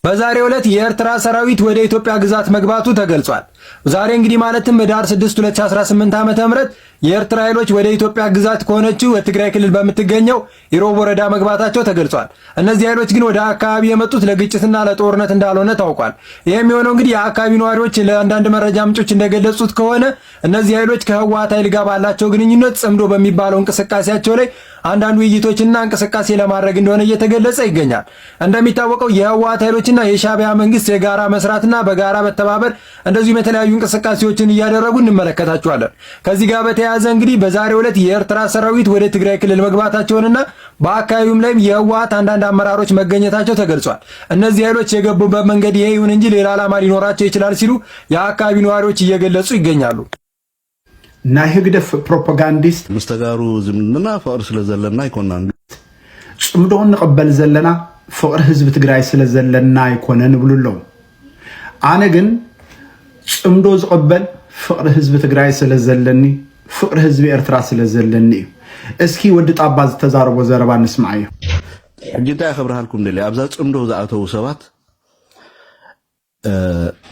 በዛሬው ዕለት የኤርትራ ሰራዊት ወደ ኢትዮጵያ ግዛት መግባቱ ተገልጿል። ዛሬ እንግዲህ ማለትም ህዳር ስድስት ሁለት ሺህ አስራ ስምንት ዓመተ ምህረት የኤርትራ ኃይሎች ወደ ኢትዮጵያ ግዛት ከሆነችው የትግራይ ክልል በምትገኘው ኢሮብ ወረዳ መግባታቸው ተገልጿል። እነዚህ ኃይሎች ግን ወደ አካባቢ የመጡት ለግጭትና ለጦርነት እንዳልሆነ ታውቋል። ይህም የሆነው እንግዲህ የአካባቢ ነዋሪዎች ለአንዳንድ መረጃ ምንጮች እንደገለጹት ከሆነ እነዚህ ኃይሎች ከህወሓት ኃይል ጋር ባላቸው ግንኙነት ጽምዶ በሚባለው እንቅስቃሴያቸው ላይ አንዳንድ ውይይቶችና እንቅስቃሴ ለማድረግ እንደሆነ እየተገለጸ ይገኛል። እንደሚታወቀው የህወሓት ኃይሎችና የሻዕቢያ መንግስት የጋራ መስራትና በጋራ መተባበር እንደዚሁም የተለያዩ እንቅስቃሴዎችን እያደረጉ እንመለከታቸዋለን። ከዚህ ጋር በተያያዘ እንግዲህ በዛሬው ዕለት የኤርትራ ሰራዊት ወደ ትግራይ ክልል መግባታቸውንና በአካባቢውም ላይም የህወሓት አንዳንድ አመራሮች መገኘታቸው ተገልጿል። እነዚህ ኃይሎች የገቡበት መንገድ ይሄ ይሁን እንጂ ሌላ ዓላማ ሊኖራቸው ይችላል ሲሉ የአካባቢ ነዋሪዎች እየገለጹ ይገኛሉ። ናይ ህግደፍ ፕሮፓጋንዲስት ምስ ተጋሩ ዝምድና ፍቕሪ ስለ ዘለና ኣይኮናን። ጽምዶ ንቕበል ዘለና ፍቕሪ ህዝቢ ትግራይ ስለ ዘለና ኣይኮነ ንብሉ ኣለዉ። ኣነ ግን ጽምዶ ዝቕበል ፍቕሪ ህዝቢ ትግራይ ስለ ዘለኒ፣ ፍቕሪ ህዝቢ ኤርትራ ስለ ዘለኒ እዩ። እስኪ ወዲ ጣባ ዝተዛረቦ ዘረባ ንስምዓዮ። ሕጂ እንታይ ክብርሃልኩም ደልየ፣ ኣብዛ ጽምዶ ዝኣተዉ ሰባት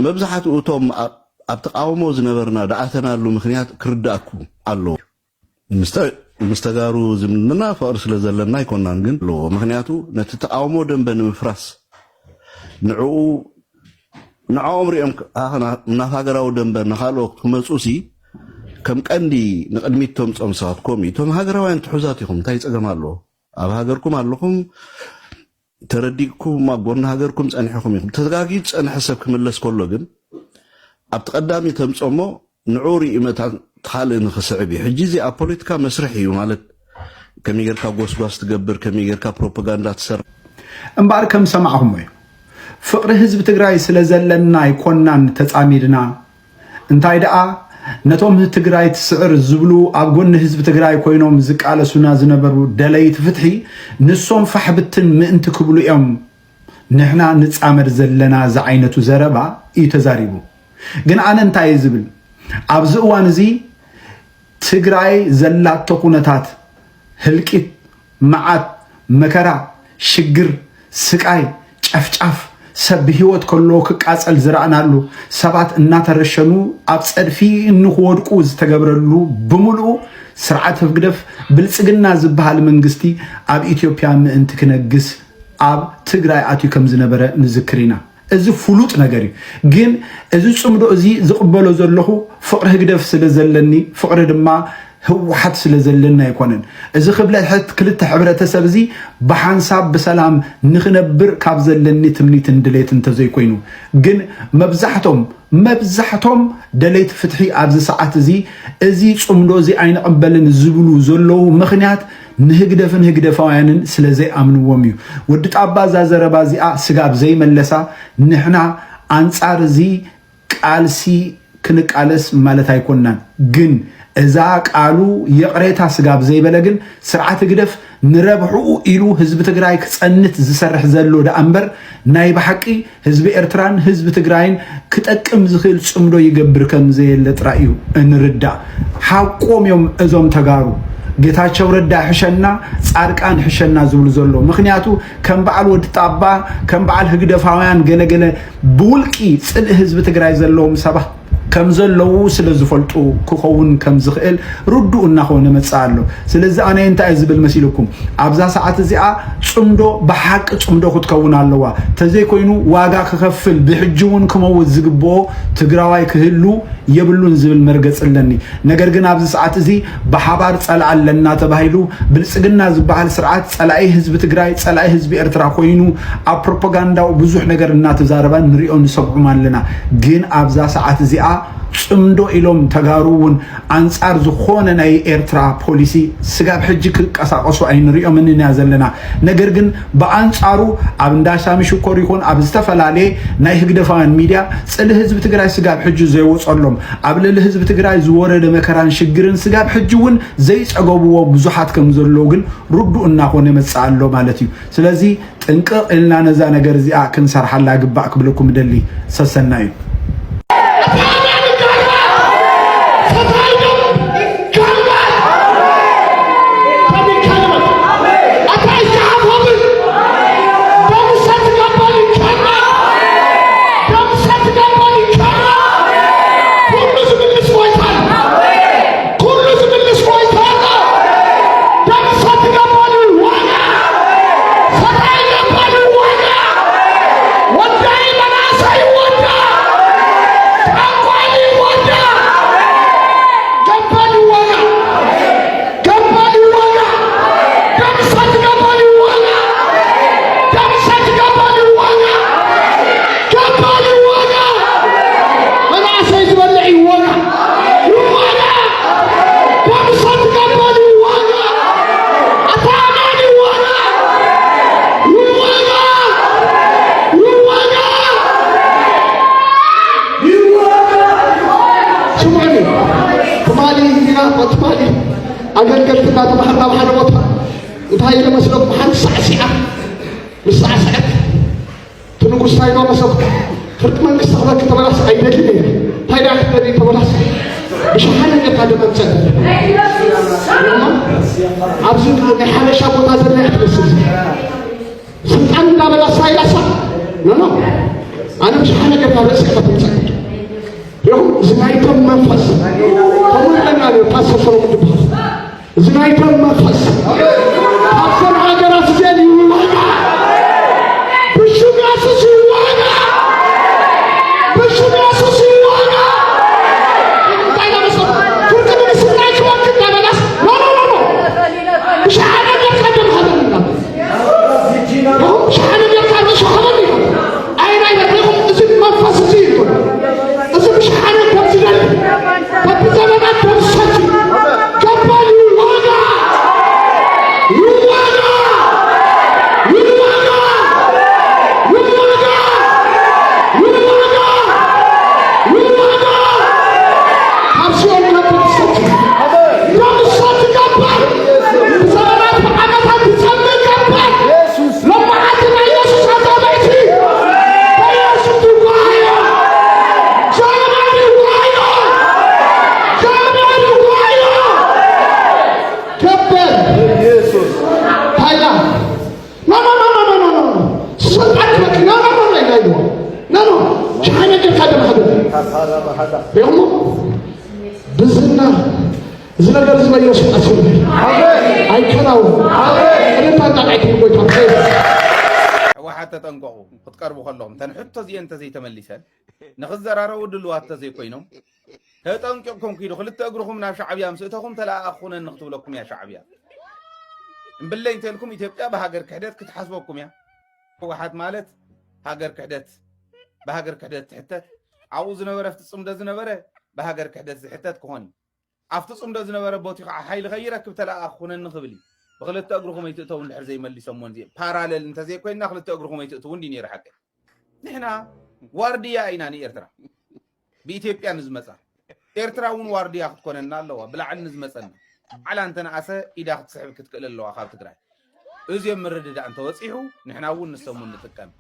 መብዛሕትኡ እቶም ኣብ ተቃውሞ ዝነበርና ድኣተናሉ ምክንያት ክርዳእኩም ኣለዎ። ምስ ተጋሩ ዝምድና ፍቕሪ ስለ ዘለና ኣይኮናን ግን ኣለዎ። ምክንያቱ ነቲ ተቃውሞ ደንበ ንምፍራስ ንዕኡ ንዕኦም ሪኦም ናብ ሃገራዊ ደንበ ንካልኦት ክመፁ ሲ ከም ቀንዲ ንቅድሚት ተምፅኦም ሰባት ኮም እዩ። እቶም ሃገራውያን ትሑዛት ኢኹም፣ እንታይ ፀገም ኣለዎ? ኣብ ሃገርኩም ኣለኹም፣ ተረዲእኩም ኣብ ጎኒ ሃገርኩም ጸኒሕኹም ኢኹም። ተጋግዩ ዝጸንሐ ሰብ ክምለስ ከሎ ግን ኣብቲ ቀዳሚ ተምጽኦ እሞ ንዕኡ ርእዩ መታን እቲ ካልእ ንኽስዕብ እዩ። ሕጂ እዚ ኣብ ፖለቲካ መስርሕ እዩ ማለት ከመይ ጌርካ ጎስጓስ ትገብር፣ ከመይ ጌርካ ፕሮፓጋንዳ ትሰርሕ። እምበኣር ከም ዝሰማዕኹሞ እዩ። ፍቕሪ ህዝቢ ትግራይ ስለ ዘለና ኣይኮናን ተጻሚድና እንታይ ደኣ ነቶም ትግራይ ትስዕር ዝብሉ ኣብ ጎኒ ህዝቢ ትግራይ ኮይኖም ዝቃለሱና ዝነበሩ ደለይቲ ፍትሒ ንሶም ፋሕ ብትን ምእንቲ ክብሉ እዮም ንሕና ንጻመድ ዘለና ዝዓይነቱ ዘረባ እዩ ተዛሪቡ። ግን ኣነ እንታይ እየ ዝብል ኣብዚ እዋን እዚ ትግራይ ዘላቶ ኩነታት ህልቂት፣ መዓት፣ መከራ፣ ሽግር፣ ስቃይ፣ ጨፍጫፍ፣ ሰብ ብህይወት ከሎ ክቃጸል ዝረኣናሉ፣ ሰባት እናተረሸኑ ኣብ ጸድፊ ንኽወድቁ ዝተገብረሉ ብምሉኡ ስርዓት ህግደፍ ብልጽግና ዝበሃል መንግስቲ ኣብ ኢትዮጵያ ምእንቲ ክነግስ ኣብ ትግራይ ኣትዩ ከም ዝነበረ ንዝክር ኢና። እዚ ፍሉጥ ነገር እዩ። ግን እዚ ጽምዶ እዚ ዝቕበሎ ዘለኹ ፍቕሪ ህግደፍ ስለ ዘለኒ ፍቕሪ ድማ ህወሓት ስለ ዘለና ኣይኮነን። እዚ ክብለሐት ክልተ ሕብረተሰብ እዚ ብሓንሳብ ብሰላም ንኽነብር ካብ ዘለኒ ትምኒትን ድሌት እንተዘይኮይኑ ግን መብዛሕቶም መብዛሕቶም ደለይቲ ፍትሒ ኣብዚ ሰዓት እዚ እዚ ጽምዶ እዚ ኣይንቕበልን ዝብሉ ዘለዉ ምኽንያት ንህግደፍን ህግደፋውያንን ስለ ዘይኣምንዎም እዩ። ወዲ ጣባ እዛ ዘረባ እዚኣ ስጋብ ዘይመለሳ ንሕና ኣንጻር እዚ ቃልሲ ክንቃለስ ማለት ኣይኮናን። ግን እዛ ቃሉ ይቕሬታ ስጋብ ዘይበለ ግን ስርዓት ህግደፍ ንረብሕኡ ኢሉ ህዝቢ ትግራይ ክጸንት ዝሰርሕ ዘሎ ደኣ እምበር ናይ ብሓቂ ህዝቢ ኤርትራን ህዝቢ ትግራይን ክጠቅም ዝኽእል ጽምዶ ይገብር ከም ዘየለ ጥራይ እዩ እንርዳእ። ሓቆም እዮም እዞም ተጋሩ። ጌታቸው ረዳ ሕሸና፣ ጻድቃን ሕሸና ዝብሉ ዘሎ ምኽንያቱ ከም በዓል ወዲ ጣባ ከም በዓል ህግደፋውያን ገለገለ ብውልቂ ጽልኢ ህዝቢ ትግራይ ዘለዎም ሰባት ከም ዘለዉ ስለ ዝፈልጡ ክኸውን ከም ዝኽእል ርዱእ እናኾነ መጽእ ኣሎ። ስለዚ ኣነ እንታይ እየ ዝብል መሲልኩም? ኣብዛ ሰዓት እዚኣ ጽምዶ ብሓቂ ጽምዶ ክትከውን ኣለዋ። ተዘይኮይኑ ዋጋ ክኸፍል ብሕጂ እውን ክመውት ዝግብኦ ትግራዋይ ክህሉ የብሉን ዝብል መርገጽ ኣለኒ። ነገር ግን ኣብዚ ሰዓት እዚ ብሓባር ጸላኢ ኣለና ተባሂሉ ብልጽግና ዝበሃል ስርዓት ጸላኢ ህዝቢ ትግራይ ጸላኢ ህዝቢ ኤርትራ ኮይኑ ኣብ ፕሮፓጋንዳኡ ብዙሕ ነገር እናተዛረበ ንሪኦ ንሰምዖም ኣለና። ግን ኣብዛ ሰዓት እዚኣ ጽምዶ ኢሎም ተጋሩ እውን ኣንጻር ዝኾነ ናይ ኤርትራ ፖሊሲ ስጋብ ሕጂ ክቀሳቀሱ ኣይንሪኦምን ኢና ዘለና። ነገር ግን ብኣንጻሩ ኣብ እንዳ ሻሚ ሽኮር ይኹን ኣብ ዝተፈላለየ ናይ ህግደፋውያን ሚድያ ጽልኢ ህዝቢ ትግራይ ስጋብ ሕጂ ዘይወጸሎም ኣብ ልዕሊ ህዝቢ ትግራይ ዝወረደ መከራን ሽግርን ስጋብ ሕጂ እውን ዘይጸገቡዎ ብዙሓት ከም ዘለዉ ግን ርዱእ እናኾነ መጽእ ኣሎ ማለት እዩ። ስለዚ ጥንቅቕ ኢልና ነዛ ነገር እዚኣ ክንሰርሓላ ግባእ ክብለኩም እደሊ። ሰሰና እዩ። ወዳኢ መናእሰይ ይወዳእ፣ ጨቋኒ ይወዳእ፣ ገባር ይወጋእ፣ ገባር ይወጋእ፣ ደምሰስ ገባር ይወጋእ፣ ደምሰስ ገባር ይወጋእ፣ ገባር ይወጋእ፣ መናእሰይ ዝበልዕ ይወጋእ፣ ይወጋእ፣ ደምሰስ ገባር ይወጋእ፣ ኣታ ኣማን ይወጋእ፣ ይወጋእ፣ ይወጋእ። ስምዑኒ፣ ትማሊ ኢና፣ ትማሊ ኣገልገልቲ እናተማሃርና ኣብ ሓደ ቦታ እንታይ ኢለ መስለኩም? ሓንቲ ሳዕሲዓ ምስ ሳዕስዐት፣ እቲ ንጉስ እንታይ ኢሎ መሰልኩም? ፍርዲ መንግስቲ ክበኪ ተበላስ ኣይደልን እየ። እንታይ ደኣ ክትደሊ ተበላስ? ብሸሓነ ጌርካ ደመምፀ። ኣብዚ ናይ ሓበሻ ቦታ ዘላ እያ ትመስል። ስልጣን እንዳበላ ሳይላሳ ኖ ኖ፣ ኣነ ብሸሓነ ጌርካ ርእሲ ከተምፀ። ይኹን እዚ ናይ ደም መንፈስ ከምኡ ኢለና ፓስተር ሰሎሞን ዝበሃል፣ እዚ ናይ ደም መንፈስ ካብዘን ሃገራት እዚአን ይወጋ፣ ብሽም የሱስ ይወጋ፣ ብሽም የሱስ ይወጋ። እንታይ ለመሰ ፍርቂ ምንስና ይክወክ እንዳበላስ ኖ ኖ ኖ ኖ ብሸሓነ ጌርካ ደም ሃበልና። ሸሓነ ጌርካ ርእሱ ሃበኒ። ኣይናይ በትኹም እዚ መንፈስ እዚ ይኹን። እዚ ብሸሓነ ከም ዝደሊ በብዘመናት ከም ዝሰቲ ገባል ይዋጋ፣ ይዋጋ፣ ይዋጋ፣ ይዋጋ፣ ይዋጋ፣ ይዋጋ። ካብ ሲኦል ገባል ዝሰቲ፣ ካብ ዝሰቲ ገባል ብዘመናት ብዓመታት ዝጸምእ ገባል ሎማዓንቲ ናይ ኢየሱስ ኣጻብዕቲ በኢየሱስ ይዋዮ። ጃማል ይዋዮ። ጃማል ይዋዮ። ገባል ኢየሱስ። ታይላ። ኖ፣ ኖ፣ ኖ። ስልጣን ክበኪ። ኖ፣ ኖ፣ ኖ፣ ኖ፣ ኖ፣ ኖ። ኖ፣ ኖ። ሸሓነ ጌርካ ደም ሃበኒ። ሪኹሞ? ብዝና እዚ ነገር እዚ በኢየሱስ ኣስርሑ። ኣይከናውን። እልልታ እናጣዕኩም ጎይታ። ህወሓት ተጠንቀቑ፣ ክትቀርቡ ከለኹም። እተን ሕቶ እዚአን እንተዘይተመሊሰን፣ ንኽዘራረቡ ድልዋት እንተዘይኮይኖም፣ ተጠንቂቕኩም ኪዱ። ክልተ እግርኹም ናብ ሻዕብያ ምስ እተኹም፣ ተለኣኣኽ ኩነኒ ክትብለኩም እያ ሻዕብያ። እምብለይ እንተልኩም፣ ኢትዮጵያ ብሃገር ክሕደት ክትሓስበኩም እያ። ህወሓት ማለት ሃገር ክሕደት፣ ብሃገር ክሕደት ትሕተት። ኣብኡ ዝነበረ ፍጽም ዶ ዝነበረ ብሃገር ክሕደት ዝሕተት ክኾን እዩ። ኣብቲ ጽምዶ ዝነበረ ቦቲ ከዓ ሓይሊ ከይረክብ ተለኣኣኽ ኩነኒ ክብል እዩ። ብክልተ እግርኹም ኣይትእተው እንድሕር ዘይመሊሶምዎ፣ እዚ ፓራለል እንተዘይኮይንና ክልተ እግርኹም ኣይትእትው እንዲ ነይሩ ሓቂ። ንሕና ዋርድያ ኢና ንኤርትራ። ብኢትዮጵያ ንዝመጻ ኤርትራ እውን ዋርድያ ክትኮነና ኣለዋ። ብላዕሊ ንዝመጸና ባዕላ እንተነኣሰ ኢዳ ክትስሕብ ክትክእል ኣለዋ ካብ ትግራይ። እዚ ምርድዳእ እንተወጺሑ ንሕና እውን ንሶም እውን ንጥቀም።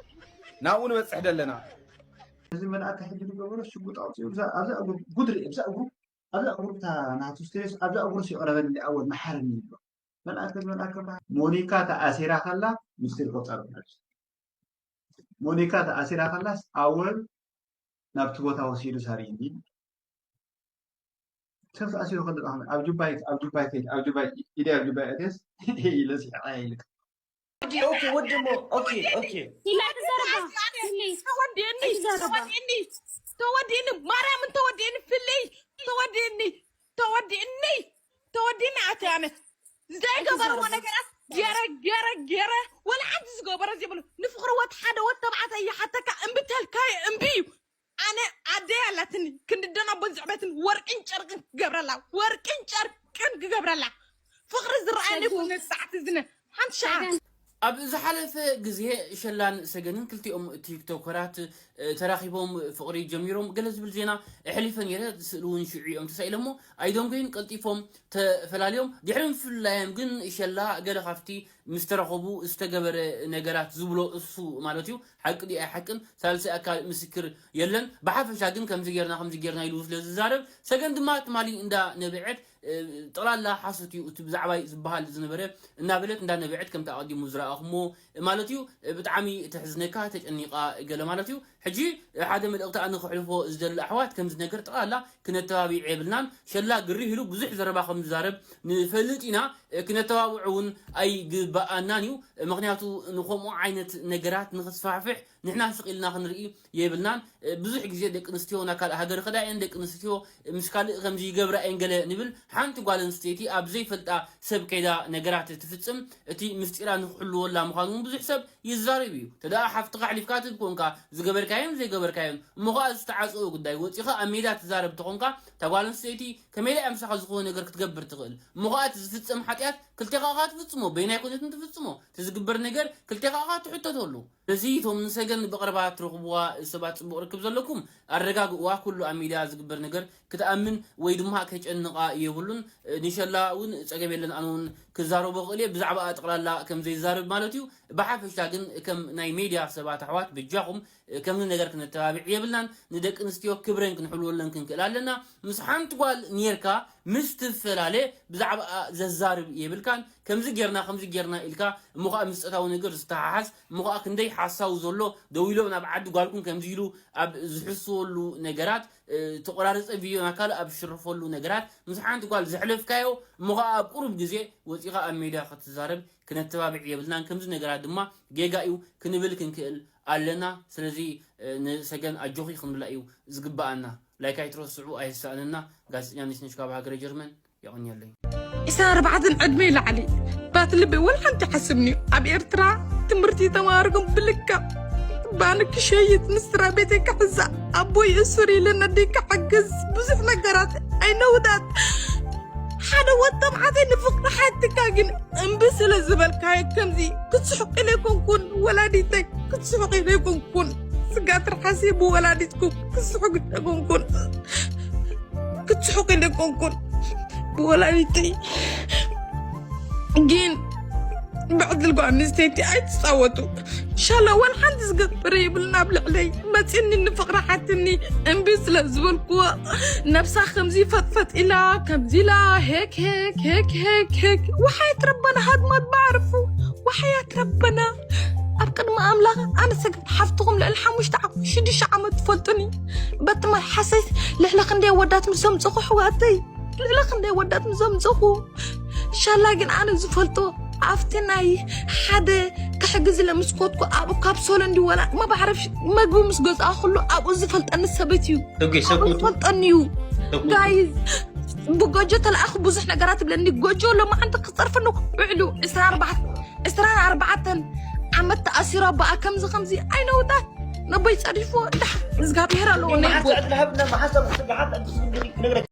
ናብኡ ንበጽሕ ደለና። እዚ መልኣከ ሕጂ ዝገበሮ ሽጉጥ ኣውፂኡ ኣብዛ እግሩ ጉድሪ ኣብዛ እግሩ ኣብዛ እግሩ እታ ናቱ ስትሬስ ኣብዛ እግሩ ሲቕረበኒ ኣወል መሓረኒ ይብሎ። መልኣከ መልኣከ በሃ-፣ ሞኒካ ተኣሲራ ከላ ምስጢር ቆጸሩ። ሞኒካ ተኣሲራ ከላስ ኣወል ናብቲ ቦታ ወሲዱ ሳርይኒ። ሰብ ተኣሲሩ ከሎ ኣብ ጁባይ ኣብ ጁባይ ከይድ ኣብ ጁባይ ኢደ ኣብ ጁባይ ኣትየስ ኢለ ሲዕቃ ኢልክ። ኦኬ፣ ወዲ እሞ፣ ኦኬ፣ ኦኬ። ሂላ ትዘረባ። ሂሊ። ተወዲእኒ፣ ተወዲእኒ፣ ተወዲእኒ፣ ማርያምን ተወዲእኒ፣ ፍልይ፣ ተወዲእኒ፣ ተወዲእኒ፣ ተወዲእኒ ኣቲ ኣነ። ዘይገበርዎ ነገራት ገረ፣ ገረ፣ ገረ፣ ወላ ሓንቲ ዝገበሮ ዘይብሉ። ንፍቕሪ ወት ሓደ ወት ተባዕታይ ይሓተካ፣ እምቢ ተልካዮ፣ እምቢ እዩ። ኣነ ኣደይ ኣላትኒ፣ ክንዲ ደናቦን ዝዕበትን ወርቅን ጨርቅን ክገብረላ፣ ወርቅን ጨርቅን ክገብረላ። ፍቕሪ ዝረኣየኒ ሰጉ። ኩሉ ሰዓት እዝነ፣ ሓንቲ ሸዓ። ሰገን። ኣብ ዝሓለፈ ግዜ ሸላን ሰገንን ክልቲኦም ቲክቶከራት፣ እ፣ ተራኺቦም ፍቕሪ ጀሚሮም ገለ ዝብል ዜና ኣሕሊፈ ነይረ። ስእሊ እውን ሽዑ እዮም ተሳኢሎሞ። ኣይደንጎዩን፣ ቀልጢፎም ተፈላልዮም። ድሕሪ ምፍላዮም ግን ሸላ ገለ ካብቲ ምስ ተራኸቡ ዝተገበረ ነገራት ዝብሎ እሱ ማለት እዩ። ሓቂ ድዩ ኣይሓቅን ሳልሳይ ኣካል ምስክር የለን። ብሓፈሻ ግን ከምዚ ጌርና፣ ከምዚ ጌርና ኢሉ ስለ ዝዛረብ፣ ሰገን ድማ ትማሊ እንዳ ነብዐት፣ እ፣ ጠቕላላ ሓሶት እዩ እቲ ብዛዕባይ ዝበሃል ዝነበረ እናበለት እንዳ ነብዐት ከምቲ ኣቐዲሙ ዝረኣኹሞ ማለት እዩ። ብጣዕሚ ተሕዝነካ፣ ተጨኒቓ ገለ ማለት እዩ። ሕጂ ሓደ መልእኽቲ ኣነ ክሕልፎ ዝደሊ ኣሕዋት ከምዚ ነገር ጠቕላላ ክነተባብዕ የብልናን። ሸላ ግርህ ኢሉ ብዙሕ ዘረባ ከም ዝዛረብ ንፈልጥ ኢና። ክነተባብዖ እውን ኣይግበኣናን እዩ። ምኽንያቱ ንኸምኡ ዓይነት ነገራት ንኽስፋሕፍሕ ንሕና ስቕ ኢልና ክንርኢ የብልናን። ብዙሕ ግዜ ደቂ ኣንስትዮ ናብ ካልእ ሃገር ይኸዳ እየን፣ ደቂ ኣንስትዮ ምስ ካልእ ከምዚ ይገብራ እየን ገለ ንብል። ሓንቲ ጓል ኣንስተይቲ ኣብ ዘይፈልጣ ሰብ ከይዳ ነገራት ትፍጽም፣ እቲ ምስጢራ ንክሕልወላ ምዃኑ እውን ብዙሕ ሰብ ይዛረብ እዩ። ተደኣ ሓፍትኻ ኣሕሊፍካ ትህብ ኮንካ፣ ዝገበርካዮን ዘይገበርካዮን፣ እሞ ኸኣ ዝተዓጸወ ጉዳይ ወጺኻ ኣብ ሜዳ ትዛረብ ተኾንካ፣ እታ ጓል ኣንስተይቲ ከመይ ኢላ እያ ምሳኻ ዝኾነ ነገር ክትገብር ትኽእል? እሞ ኸኣ እቲ ዝፍጸም ሓጢኣት ክልቴኻ ኢኻ ትፍጽሞ፣ በየናይ ኩነትን ትፍጽሞ። እቲ ዝግበር ነገር ክልቴኻ ኢኻ ትሕተተሉ። እዚ እቶም ንሰገን ብቐረባ ትረኽብዋ ሰባት ጽቡቕ ርክብ ዘለኩም ኣረጋግእዋ። ኩሉ ኣብ ሚድያ ዝግበር ነገር ክትኣምን ወይ ድማ ከጨንቓ የብሉን። ንሸላ እውን ጸገም የለን፣ ኣነ እውን ክዛረቦ ክእል እየ። ብዛዕባኣ ጠቕላላ ከም ዘይዛረብ ማለት እዩ። ብሓፈሻ ግን ከም ናይ ሜድያ ሰባት ኣሕዋት በጃኹም ከምዚ ነገር ክነተባብዕ የብልናን። ንደቂ ኣንስትዮ ክብረን ክንሕልወለን ክንክእል ኣለና። ምስ ሓንቲ ጓል ኔርካ ምስ ትፈላለ ብዛዕባኣ ዘዛርብ የብልካን። ከምዚ ጌርና ከምዚ ጌርና ኢልካ እሞ ኸኣ ምስ ጾታዊ ነገር ዝተሓሓዝ እሞ ኸኣ ክንደይ ሓሳዊ ዘሎ ደው ኢሎም ናብ ዓዲ ጓልኩም ከምዚ ኢሉ ኣብ ዝሕስወሉ ነገራት፣ እ፣ ተቆራረጸ ቪድዮ ናብ ካልእ ኣብ ዝሽርፈሉ ነገራት ምስ ሓንቲ ጓል ዘሕለፍካዮ እሞ ኸኣ ኣብ ቁሩብ ግዜ ወጺኻ ኣብ ሜድያ ክትዛረብ ክነተባብዕ የብልናን። ከምዚ ነገራት ድማ ጌጋ እዩ ክንብል ክንክእል ኣለና። ስለዚ፣ እ፣ ንሰገን ኣጆኺ ክንብላ እዩ ዝግብኣና። ላይክ ኣይትረስዑ፣ ኣይሳእነና። ጋዜጠኛ ነሽነሽ ካብ ሃገረ ጀርመን። የቐንየለይ። ዕስራን ኣርባዕተን ዕድመ ይላዕሊ ባት ልቢ ወላ ሓንቲ ሓስብኒ እዩ። ኣብ ኤርትራ ትምህርቲ ተማሃርኩም ብልክዕ ባኒ ክሸይጥ ንስድራ ቤተይ ክሕዛ ኣቦይ እሱር ኢለ ነደይ ክሕግዝ ብዙሕ ነገራት ኣይነውዳት ሓደ ወጥቶም ዓተይ ንፍቕሪ ሓትካ ግን እምቢ ስለ ዝበልካዮ ከምዚ ክትስሕቕ ኢለ ኣይኮንኩን ወላዲተይ ክትስሕቕ ኢለ ኣይኮንኩን ስጋት ርሓሲ ብወላዲትኩም ክትስሕቕ ኢለ ኣይኮንኩን ክትስሕቕ ኢለ ኣይኮንኩን ብወላዲተይ ግን ብዕድል ጓል ኣንስተይቲ ኣይትፃወቱ ሻላ ዋላ ሓንቲ ዝገብር የብሉን ኣብ ልዕለይ መፂኒ ንፍቕሪ ሓትኒ እምቢ ስለ ዝበልኩዎ ነብሳ ከምዚ ፈጥፈጥ ኢላ ከምዚ ኢላ ሄክ ሄክ ሄክ ሄክ ሄክ ወሓያት ረበና ሃድማት ባዕርፉ ወሓያት ረበና ኣብ ቅድሚ ኣምላኽ ኣነ ሰገን ሓፍትኹም ልዕሊ ሓሙሽተ ዓመት ሽዱሽተ ዓመት ትፈልጡኒ በቲ መልሓሰይ ልዕሊ ክንደይ ኣወዳት ምስ ዘምፅኹ ኣሕዋተይ ልዕሊ ክንደይ ኣወዳት ምስ ዘምፅኹ ሻላ ግን ኣነ ዝፈልጦ ኣብቲ ናይ ሓደ ክሕግዝ ኢለ ምስ ኮድኩ ኣብኡ ካብ ሶሎ እንዲ ወላ መባዕረፍ መግቢ ምስ ገዝኣ ኩሉ ኣብኡ ዝፈልጠኒ ሰበት እዩ ደጎይ ሰብ ኣብኡ ኮቱ ዝፈልጠኒ እዩ ሰብ ኮቱ ጋይዝ ብጎጆ ተለኣኹ ብዙሕ ነገራት ይብለኒ ጎጆ ሎማዓንቲ ክፀርፈኒ ውዕሉ ዕስራን ኣርባዕተን ዓመት ተኣሲሩ ኣቦኣ ከምዚ ከምዚ ኣይነውጣት ነቦይ ፀዲፍዎ እንዳ እግዚኣብሔር ኣለዎ ናይ መሓሳ ቦይ ዕድል ሃብና መሓሳ ብስብሓት ኣዲስ ዝንግሪ ክነግረካ